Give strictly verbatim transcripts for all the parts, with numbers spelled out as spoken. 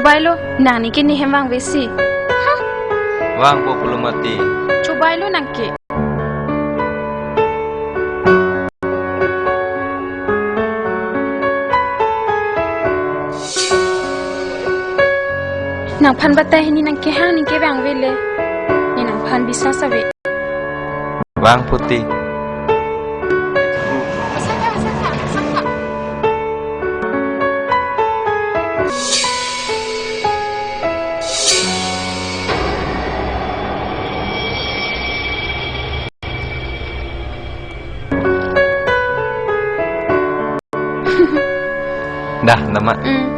Chobailo, nangli ke nehem vangvesi. Vangpo pulo mati. Chobailo nang ke. Nangphan batai hini nang kehang neke vangvele. Ne nangphan biswas ave. Vangpo ti. Dah, nama. Mm.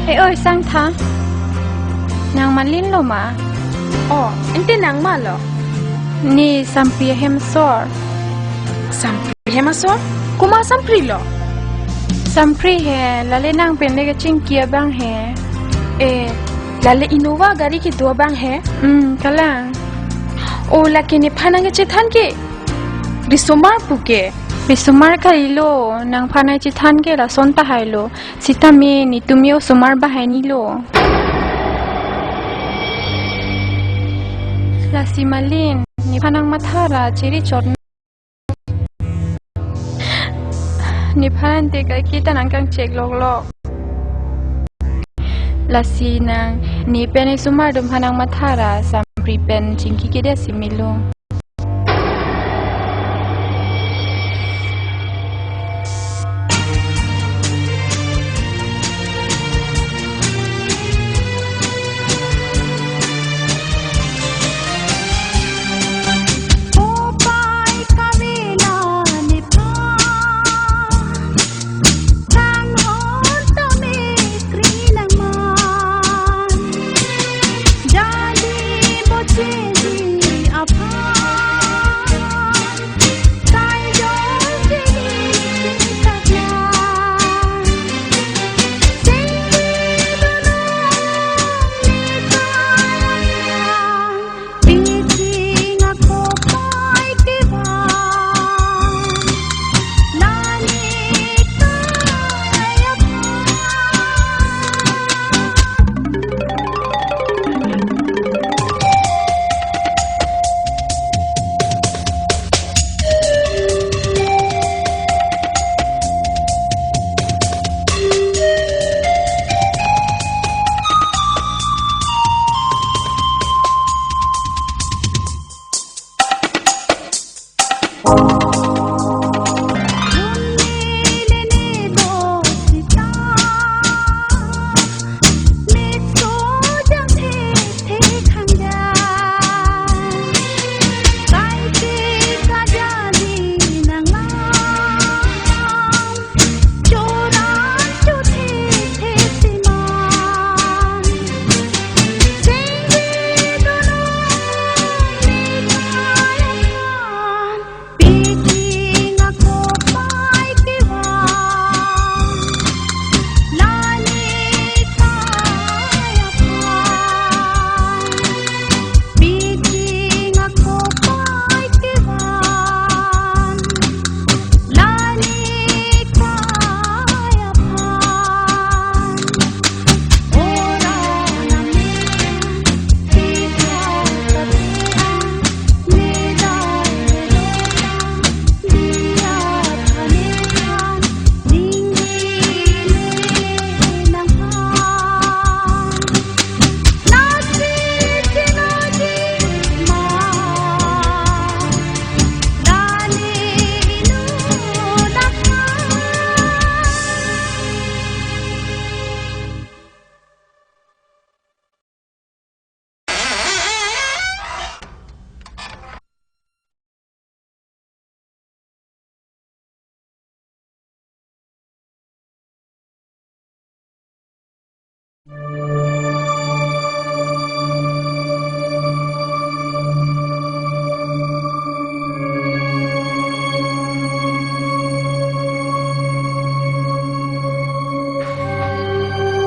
Hei oi Sangtha. Nang Malin lo ma? Oh, ante nang ma lo? Ne Sampri ahem asor. Sampri ahem asor? Komat Sampri lo? Sampri he, lale nang pen le kachingki abang he. Eh, lale Innova gari kedo abang he? Hmm, kalang. Oh, lake nephan nangkachethan ke risomar pu ke? Risomar kalilo, nangphan nangchethan ke lason tahai lo. Sitame netum osomar bahai ni lo. Lasi Malin, nephan nangmatha ra chiri chot. Nephan ante kaike ta nangkangchek loklok. Lasi nang, ne pen osomar atum aphan nangmatha ra, Sampri pen chingki kedet si melo.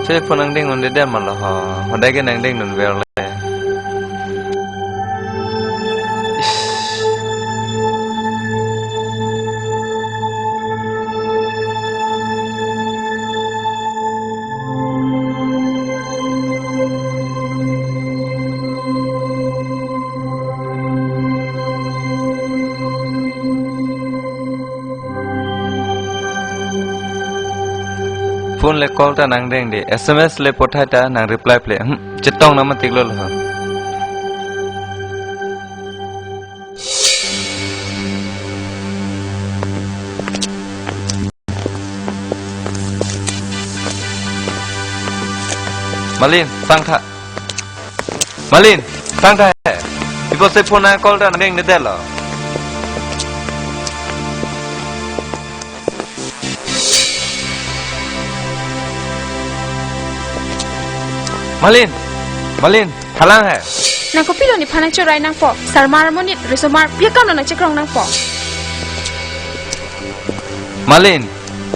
Telephone nangdeng un-edet ma lo ho. Hodai ke nangdeng un-ver le. Phone le call ta nangdeng de, S M S le pothai ta nang reply ple. Hmm, chetong nang matik lo lo. Malin, Sangtha. Malin, Sangtha he. Ipo se phone a call ta nangdeng de lo. Malin, Malin, kalang he. Nang kopilo nephan nangchorai nangpo? Sarmar amonit, risomar, pi akamlo nangchekrong nangpo? Malin,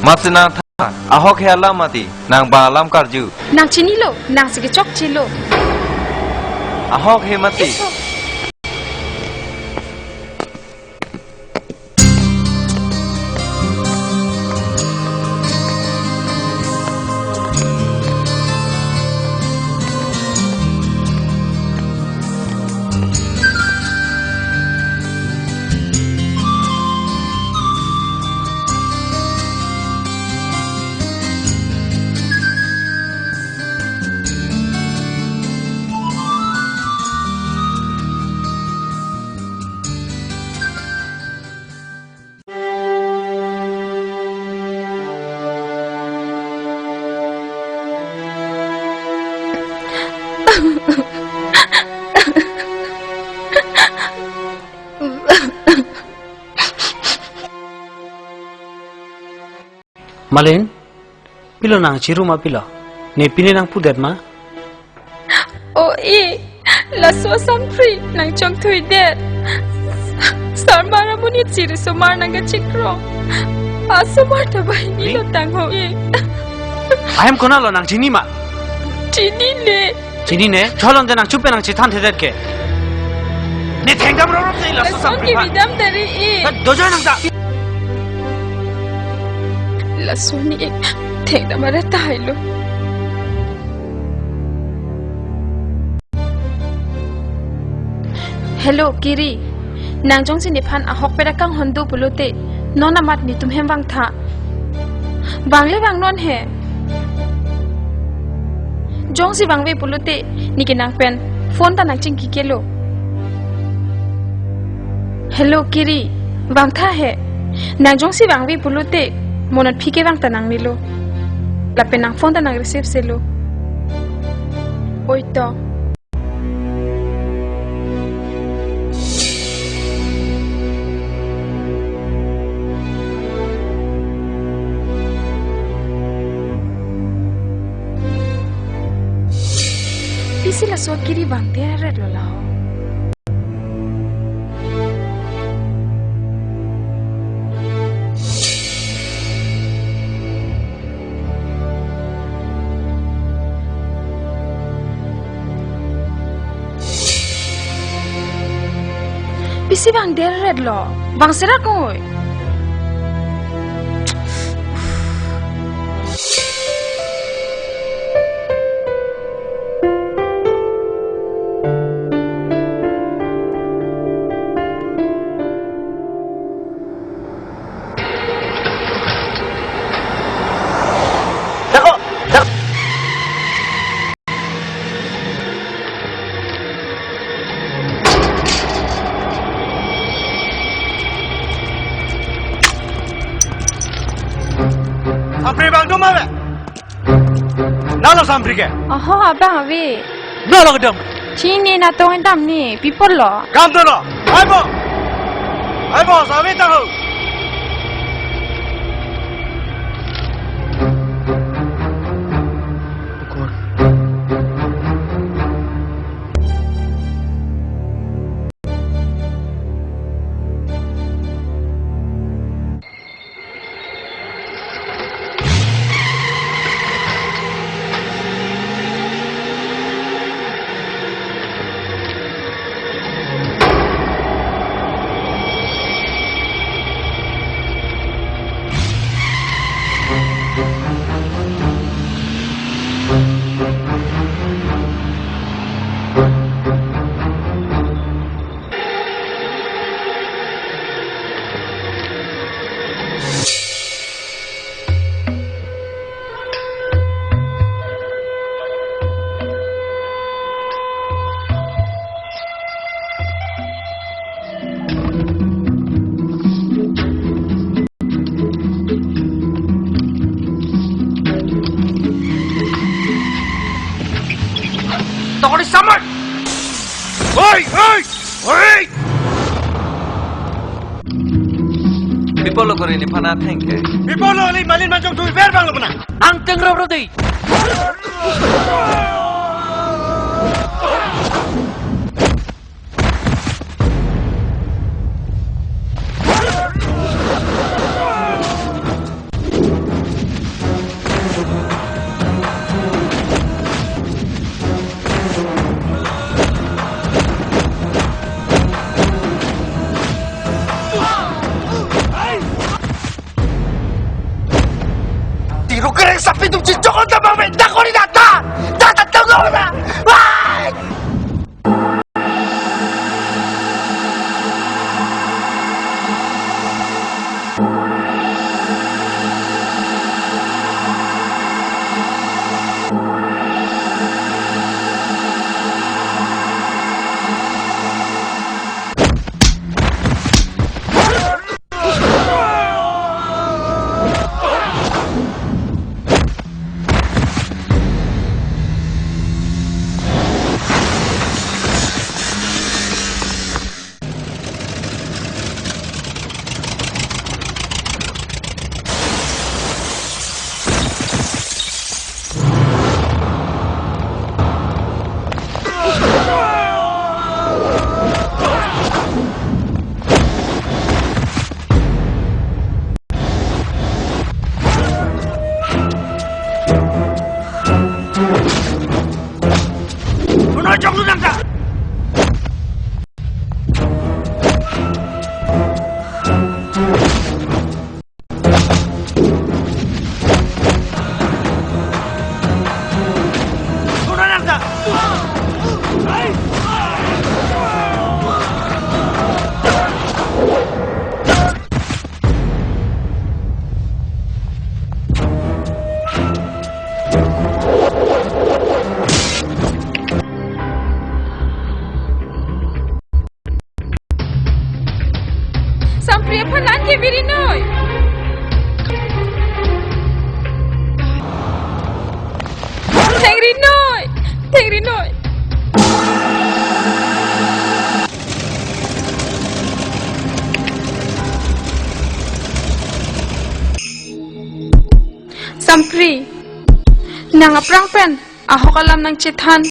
masi nang tha, ahok he alam mati, nang bang alam karju. Nang chinilo, nangsi kechokchelo. Ahok he mati. Iso. Malin, pilo nang chiru ma pilo? Ne pine nangpudet ma? O e, laso asampri nangchongthuidet. Sarmar amonit si risomar nangkachekrong. Asomar ta banghini lo tang ho e. Ahem konatlo nang chini ma? Chinine. Chinine, cholon de nang chupe nang chethanthedet ke. Ne thengdam rorop de laso asampri ma. Lason kebi damdare e. Na dojo nang ta. Laso ne thengdam ara tahai lo. Hello, Kiri. Nang jongsi nephan ahokpet akanghon do pulote, non amat netum hem vangtha. Vangle vangnon he. Jongsi vangve pulote, neke nang pen phone ta nangchingkikelo. Hello, Kiri. Vangtha he. Nang jongsi vangve pulote, mo non phi kevang ta nangnelo. Lapen nang phone ta nang receive selo. Oi to. Pisi laso Kiri vangdet lo la ho. Pisi vangdet lo, vangserak oi. Sampri abang do ma le? Nalo sampri ke? Oho, abang ave. Nalo kedam. Chini na tong dam ni, pi apotlo. Kam do lo. Ai bo. Ai bo, sampri tahu. Tokori samar. Oi, oi, oi. Pi apotlo kori nephan atheng ke? Pi apotlo, le Malin Manjong tui ver bang lo puna. Angteng rau rau dei. Tiru kereng sapi tum cicok on tabang me, dakori data. Data tau lo na. Wai! Uno jong lu nang ta. Sampri aphan lan ke viri noi. Thengri noi. Thengri noi. Sampri, nang aphrang pen ahok alam nangchethan.